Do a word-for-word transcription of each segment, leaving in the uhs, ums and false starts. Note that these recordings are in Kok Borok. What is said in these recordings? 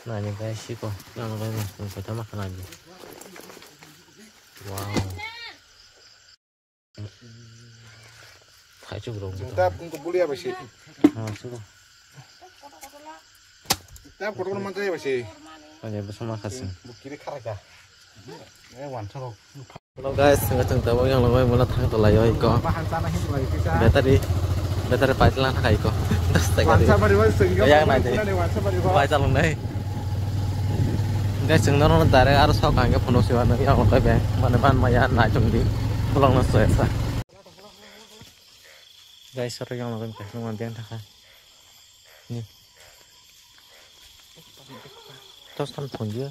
Nani guys, siko. Yang guys, yang pertama kena aja. Wow. Hai, cukup dong. Jengta pun kebuli apa sih? Ah, siko. Tap kotor mana ya sih? Aja bersama kasih. Bukiri karaja. Eh, wan soro. Hello guys, ngatong tabo yang logoi mula thang to layo iko. Battery, battery paitlang thang iko. Das taka di. Yang nai deh. Paitlang nai. Guys, chwng nono direct aro sok hangke phone siwa nang yang logoi be. Mane ban maya nai chwng di. Pulang no soya sa. Guys, aro yang logoi be nang yang thang. Ni. Tos tam thon dia.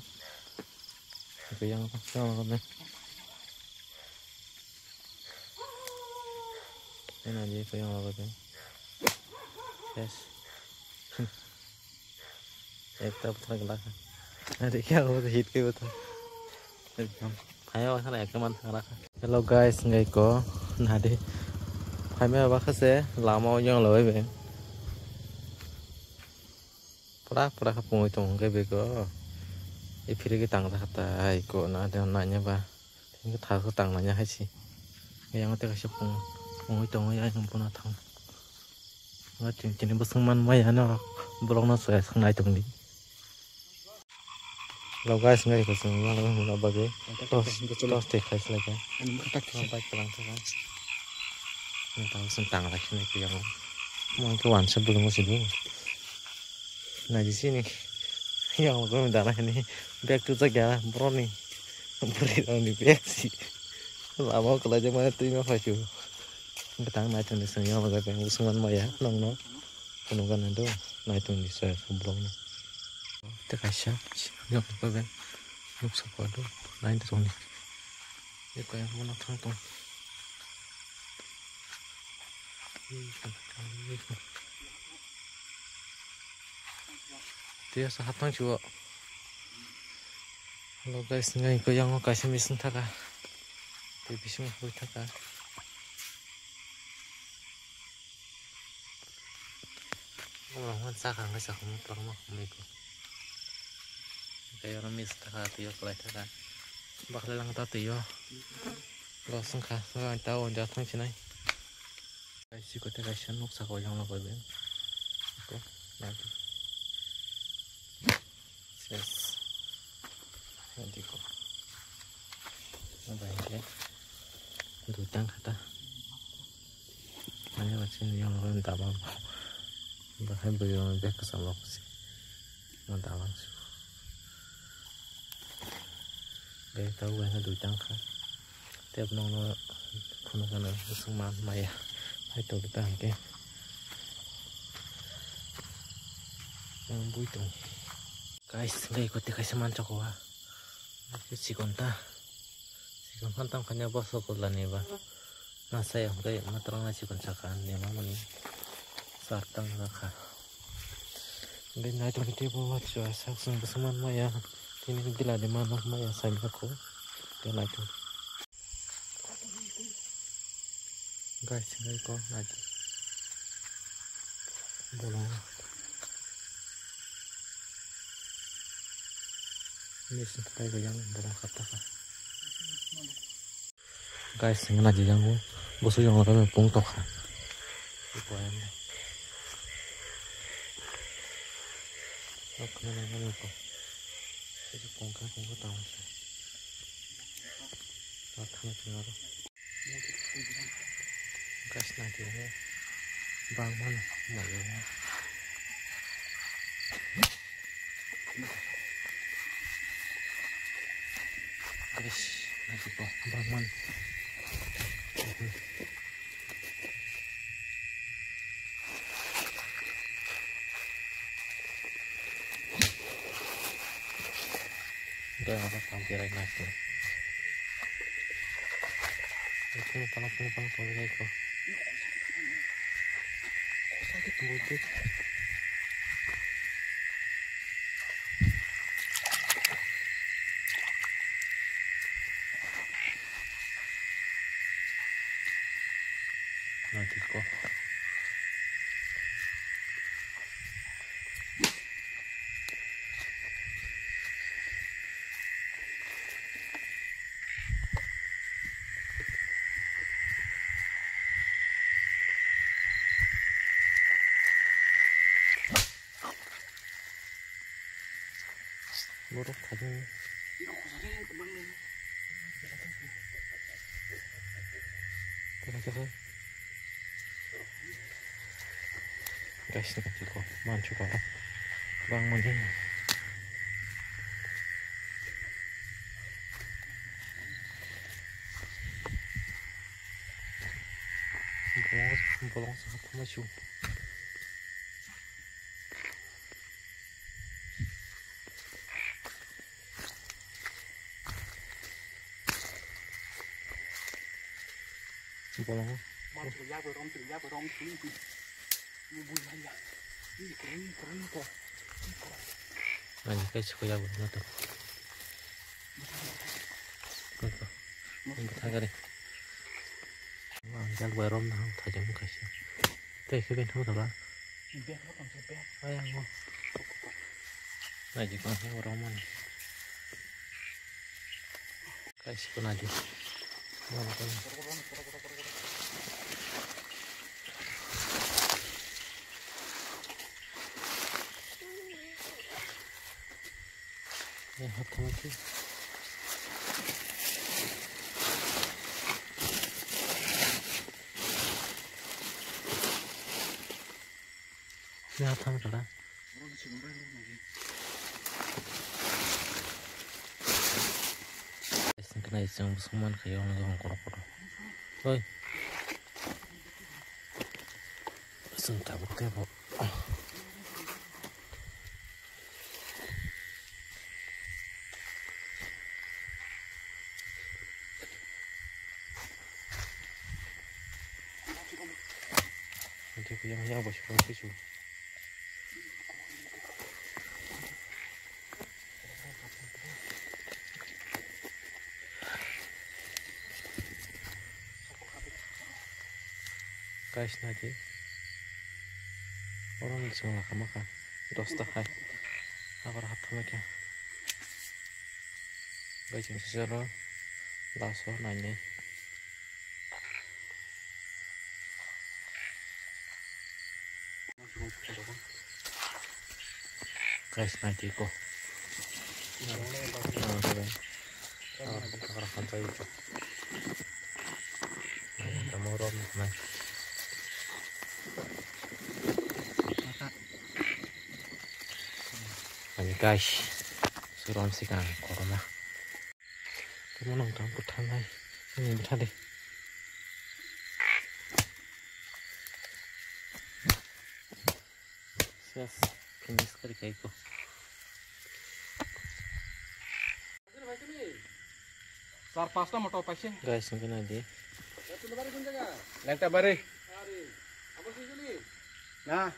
Yang yang logoi be. Ena je ko yang logoi be. Yes. Ekta bwthar glak. Ari kya ho hit ke bwthar. Ekdam. Phaya wa sana ekta man thang rakha. Hello guys, ngai ko nadi. Phaima ba khase lama o yang logoi be. Pura pura kha pungwi tong khe bego. E phiri khe tang kha tai ko na de na nya ba. Tini khe tha khe tang na nya hai si. Yang te kaisa pung pungwi tong ya yang puna thang. Nga tin tini bwswng man maya no borok no soya sang nai tong di. Lo guys ngai ko sung yang lo bagwi. Tos tos te khai slai ka. Bike pelang thang. Ni tang sung tang lai khini kiyang. Mo ke wan se bulung si du. Naidi sini. Yang logoi dana hini bag tu jaga boroni. Buri roni bag si. Lama kelai jeng mana tui ma phaisu. Betang nai tuni seng yang logoi bag musuman maya nong no. Kono gana do nai tuni saya seblong no. Te kaisa yang logoi bag. Nuk sapa do nai tuni. Eko yang mana thang tong. Tei asa hatang chuo. Hello guys, ngai ko yang kaisa machine thaka. Tei bising hui thaka. Omo hwn chakha hwnkhe chakha mung kwbangma hwnwi ko. Tei oro mix thaka twi o kwlai thaka. Bakhlai lang ta twi o. Los wngkha, ta o ja thang sinai. Kaisa kote kaisa nuksa ko yang logo be. Ko lagi. Ses. Nanti ko. Nabai ke. Dui tang kata. Ani wachin yang logo daba. Bahai beri orang bek kesama ko si. Mo dalang su. Gai tau gai na dui tang kha. Tei abono phunukgano bwswk man maya. Hai tongdi ta hwnkhe. Yang bui tong. Guys, gai koti kaisa manchok wa. Sikon ta. Sikon phan tang khanya boso kolani ba. Masa ya hwnkhe matrang na sikon saka nema mani. Sartang rakha. Be nai tong tei bo chua sak sung bwswk man maya. Tini gila de mano maya sai ma ko. Te nai tong. Guys, ngai ko nai tong. Bolong. Ini sing kai bayang bolong kata ka. Guys, sing na jiyang bo. Bosu yang orang pung tokha. Ipo ayam. Oke, mana mana ko. Itu pung ka pung ka tahu. Tahu tahu tu apa? Guys, na jiyang. Bang mana? Mana? Guys, lagi po, bangman. Guys, apa sampai lagi nasi? Ini panas, ini panas, panas, guys, kok. Borok thajak. Guys, naitiko manchu kok bangmani. Bolong, bolong sa hapma chu. Bolong. Ani kai siko yago na to. Ko to. Ko thagare. Ang jak bai rom na thajak kaisa. Tei khe ben thang thaba. Bag rok tong se bag. Ai ang. Nai ji kong he rom man. Kai si ko nai ji. Rom ko. Ya, hap thang ki. Ya, hap thang kala. Sing kena ising busung man kayo nang jong korok korok. Oi. Sing tabuk tebo. Nanti aku yang yang bos bos itu. Guys, naidi. Oro ni song laka maka. Dosta hai. Abar hap thama kya. Guys, ini sejaro. Laso naini. Guys, naidi ko. Ani guys, suram sikang koroma. Tamo nang tang kuthanai. Ini butha de. Yes, finish kari kai ko. Char pasta motor paise. Guys, nungkhe naidi. Lengta bari. Na.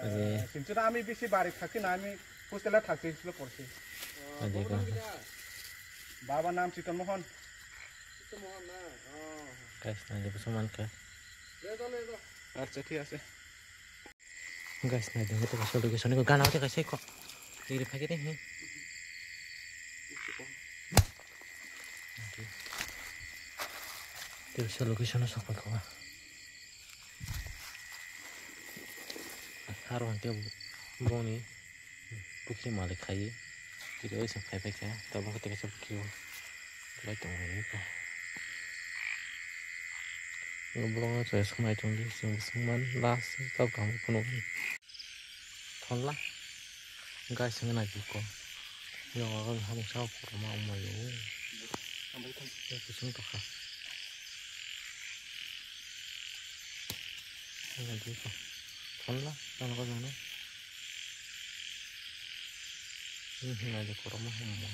Aje. Sinchuna ami bisi bari thakti na, ami hostel-o thakti, school-o porsi. Aje ko. Baba nam Chiton Mohon. Chiton Mohon na. Oh. Guys, naidi bwswk mankha. Acha, thik ase. Guys, naidi, ito kaisa location ko gana ito kaisa ko. Diri phai kete hi. Ito kaisa location o sok ko. Haro hante boni. Bukhi malik khai. Tiri oi song khai pai kha. Tabuk khe kaisa bukhi o. Lai tong lai kha. Borok no chaya song nai tong di. Song song man last tab kam phunuk. Thon la. Guys, wngna nai di ko. Yo, hamsa korma wngma yo. Yo, kusung tokha. Wngna di ko. Thon la, thon ko jangno. Hmm, hmm, aja korma hamma.